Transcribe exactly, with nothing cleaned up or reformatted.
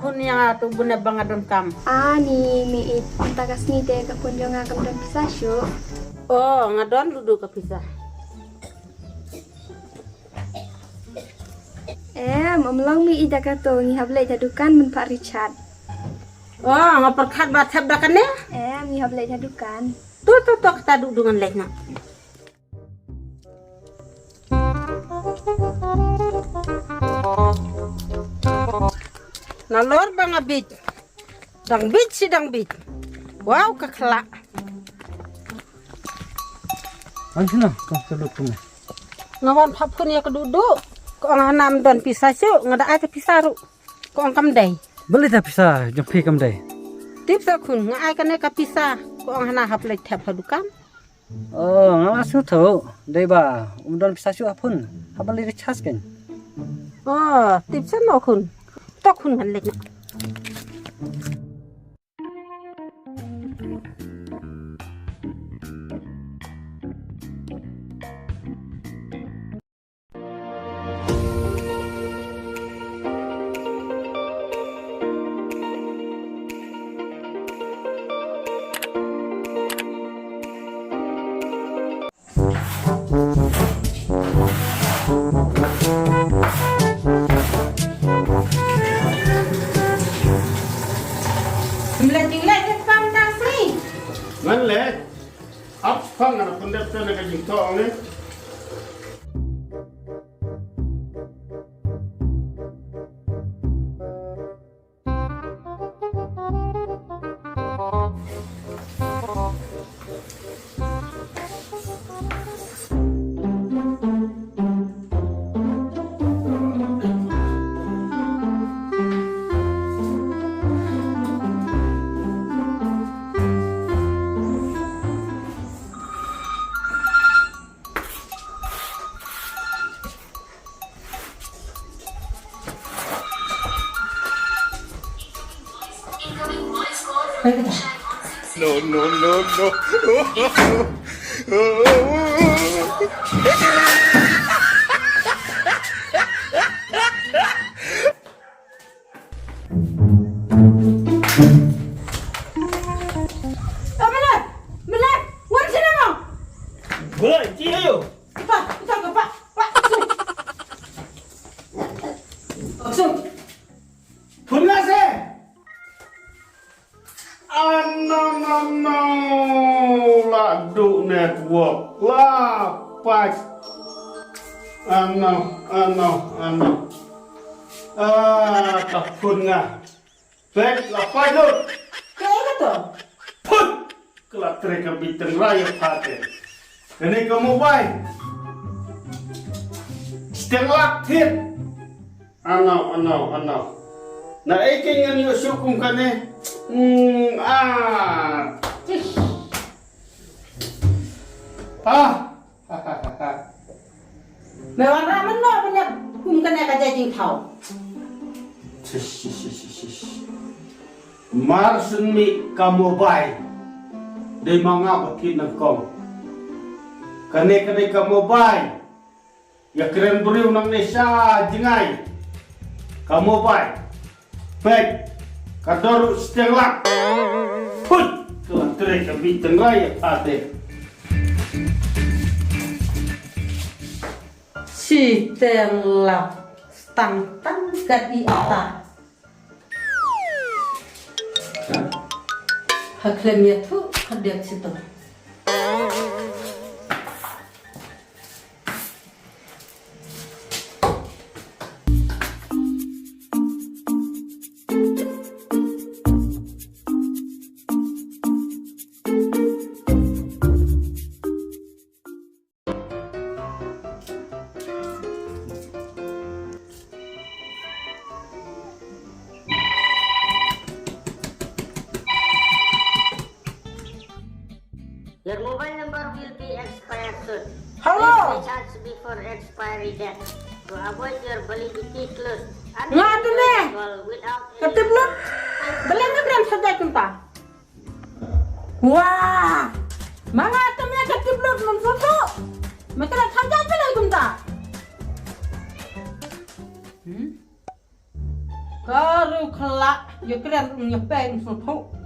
Phone ïa nga tu bun ba nga donkam. Ani, mei, mynta ka sngi te ka phone jong nga kam don pisa shuh. Oh, nga don duh duh ka pisa. Em, ym long mei, da kato ngi hap leit ha dukan ban phah recharge. Oh, nga pyrkhat ba thep da kane. Em, ngi hap leit ha dukan. Tu tu tu, kata duh duh ngan leit noh. Nalor ba nga bieit. Dang bieit shi dang bieit. Wow, ka khla. Ai shina, ka khla kumne. Nga wan phah phone ïa ka duh duh. Ka ong hana ym don pisa shuh, nga da ai ta pisa ruh. Ka ong kam dei. Balei ta pisa jong phi kam dei? Tip sa khun, nga ai kane ka pisa. Ka ong hana hap leit thep ha dukan. Oh, nga la sngewthuh. Dei ba ym don pisa shuh ha phone. Hap ban leit recharge kein. Oh, tip sa noh khun. To khun ngan leit noh. Ngan leh. Ap pang ana pyndep te na ka jingthoh ni. No, no, no, no. Oh, Melat! Melat! Wan sini mo! Woi, ci ayo. Apa? Apa? Apa? Apa? Apa? Apa? Phone la se. Ano, ano, ano. La duh network. La pait. Ano, ano, ano. Ah, ka phone nga. Peit, la pait lut. Kaei kato? Phone. Ka la trei ka bieit tynrai ïa pha te. Kane ka mobile. Shiteng lak thied. Ano, ano, ano. Naei kein ngan ïoh shuh kum kane. Hmm, ah. Ah. Me wanrah mynno ban ïa kum kane ka jingthaw. Shish, shish, shish, shish, shish. Mar syn mih ka mobile. Dei ma nga ba thied nyngkong. Kane, kane ka mobile. Ïa kren briew nangne sha jngai. Ka mobile. Peit. Ka dor ruh shiteng lak. Phut. Ka la trei ka bieit tynrai ïa pha te. Shiteng lak. Stang tang ka dei ata. Ha khlem ïathuh ka dep sito. Your mobile number will be expired soon. Hello. Please recharge before expiry date. To avoid your validity clause. Nga tu ne. Call without ka tip lut. Balei me kren subject kumta? Wah. Ma nga tu me ka tip lut mem soso. Me kren subject balei kumta? Hmm? Ka ru khlak, ïa kren ïa pei sngewthuh.